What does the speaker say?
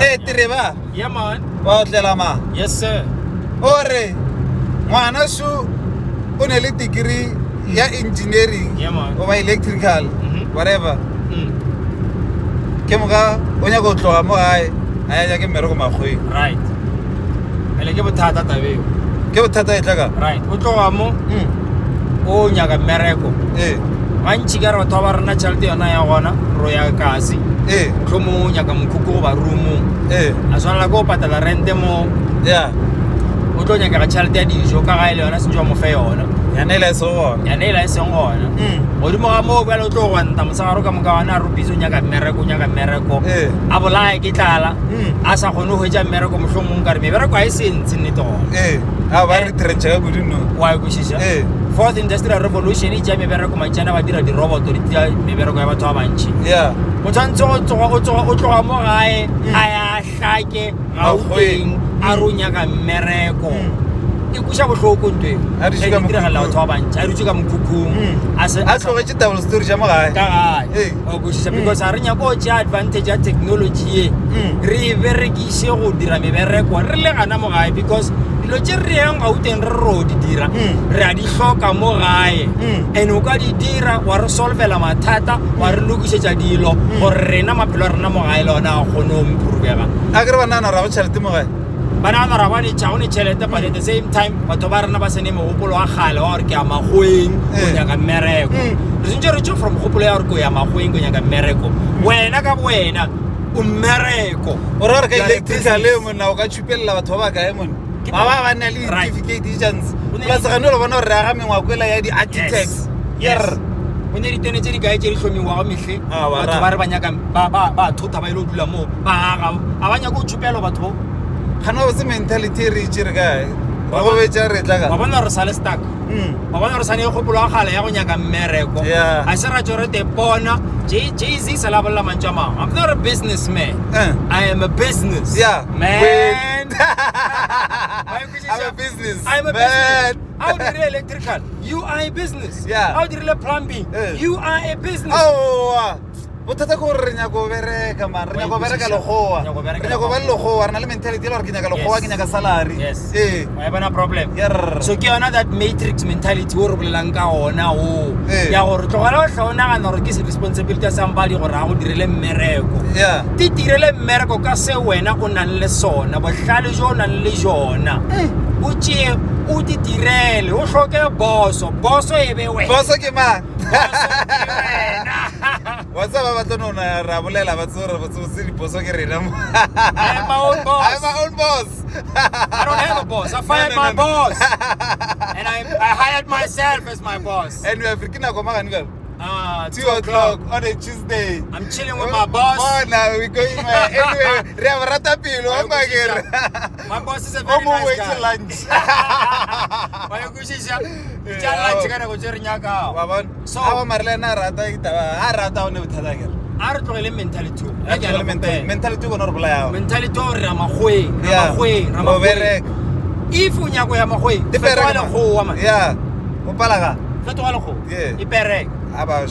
Ee, Tereba. Yeah, man. Wa otlela ma. Yes, sir. O re ngwana šo o ne le degree ya engineering Yeah, man. goba electrical Mhm. whatever. Mm. Ke moka o nyaka go tloga mo gae a ya nyake mmereko makgweng. Right. Ele ke bothata tabeo. Ke bothata e tla ka. Right. O tloga mo Mm. o nyaka mmereko. Ee. Gantši ka re batho ba ba rena tšhelete yona ya gona ro ya kasi. Ee. Mohlomong o nyaka mokhukhu goba roomong. Ee. A swanela ke go patela rente mo. Yeah. O tlo nyakega tšhelete ya dijo ka gae le yona sentse wa mo fe yona. Yane e la e se gona. Yane e la e seng gona. Mm. Godimo ga moo bjale o tlo gwanta mosegare ka moka wana a rupitse o nyaka mmereko o nyaka mmereko. Ee. A bolaye ke tlala. Mm. A sa kgone go hwetša mmereko mohlomong ka re mebereko ga e sentse nnete gona. Ee. A ba re trencha ka kudu no. Wa e kwešiša? Ee. Fourth industrial revolution e tšea mebereko mantšana ba dira diroboto di tšea mebereko ya batho ba bantši. Yeah. O tshwanetse go tsoga o tsoga o tloga mo gae Mm. a ya hlake Gauteng a re o nyaka mmereko. Mm. E kweša bohloko ntho eo. A dutše Ge ka e diragalela mokhukhung. batho ba bantši a dutše ka mokhukhung. Mm. A se A tlogetše double story tša mo gae. ka gae Ee. wa kwešiša Mm. because ga re nyako go tšea advantage ya technology ye Mm. re e berekiše go dira mebereko re le gana mo gae because dilo tše re yang gauteng re ro di dira Mm. re a di hloka mo gae Mm. and o ka di dira wa re solvela mathata wa re lokišetša dilo gore rena maphelo a rena mo gae le ona a kgone go improvega A ke re ba nagana gore ga go tšhelete mo gae. ba nagana gore ba ne tša go ne tšhelete but at the same time batho ba rena ba se ne mogopolo wa kgale wa gore ke ya makgoweng go Eh. nyaka mmereko Mm. re sentse re tšwe from kgopolo ya gore ke ya makgoweng go nyaka mmereko wena ka bo wena o mmereko O ra gore ka You are a electrical business. e monna o ka tšhupelela batho ba ba kae monna? Ke Ba ba ba na le Right. certificate tša ntshe. O ne Plus le- gane o le bona gore re aga mengwako ela ya di-architects. Yes. Yerr. go ne ditene tse di kae tse di hlomiwago mehle Ah, wa batho ra. ba re ba nyaka ba ba ba thota ba ile go dula moo ba aga a ba nyaka go tšhupelo batho bo Gane wa botse mentality e re e tšere kae? Re go betša re tla wa ka. bona gore sa le stuck Mm. wa bona gore sa ne kgopolo ya kgale ya go nyaka mmereko Yeah. a se ra tšo re te bona Jay-Z se la bolela mantšu a mangwe I'm not a businessman Eh. I am a business Yeah. man Wait. I'm a business I'm a man. business. Ha o dirile electrical, you are a business. Yeah. Ha o dirile plumbing, Eh. you are a business. Aowa. Bothata ke gore re nyaka go bereka man re Wa nyaka go bereka ikwešiša. lekgowa Nyaka go bereka re nyaka go ba le lekgowa re na le mentality e le gore ke nyaka lekgowa Yes. ke nyaka salary Yes. ee Wa e bona problem. Yerr. So ke yona that matrix mentality o re bolelang ka ona o. Eh. Ya gore tlogela go hla o nagana gore ke se responsibility ya somebody gore a go direle mmereko. yeah Te tirele mmereko ka se wena o nang le sona, bohlale jo o nang le jona. O tšee o di direle, o hloke boso, boso e be wena. boso ke mang Boso ke wena. wa tseba ba tlo no na ra bolela ba tsore botsebotse diposo ke rena mo I am my own boss. I'm my own boss I don't have a boss. I fired No, no, my no, no. boss. And I, I hired myself as my boss. and we are ke nako magane bjalo Uh, 2 o'clock on a Tuesday. I'm chilling with my boss. Bona, we going uh, anyway. Re a rata pelo, Wa wa makere. My boss is a O very mo nice wetse guy. lunch. Wa e kwešiša? Eh, Tša lunch ao. ka nako tše re nyakago. Wa bona? So- Awa mare le ena a rata ditaba, a rata o ne bothata akere. A re tlogele mentality o. A tlogele mentality. Mentality o kona re bolayago. Mentality o re ya makgoweng, re ya Yeah. makgoweng, re ya Ro makgoweng. bereka. If o nyaka ho ya makgoweng, Di fetoga bereka, man. lekgowa, man. Yeah. O palaga. Fetoga lekgowa. Yeah. E bereka. A baš.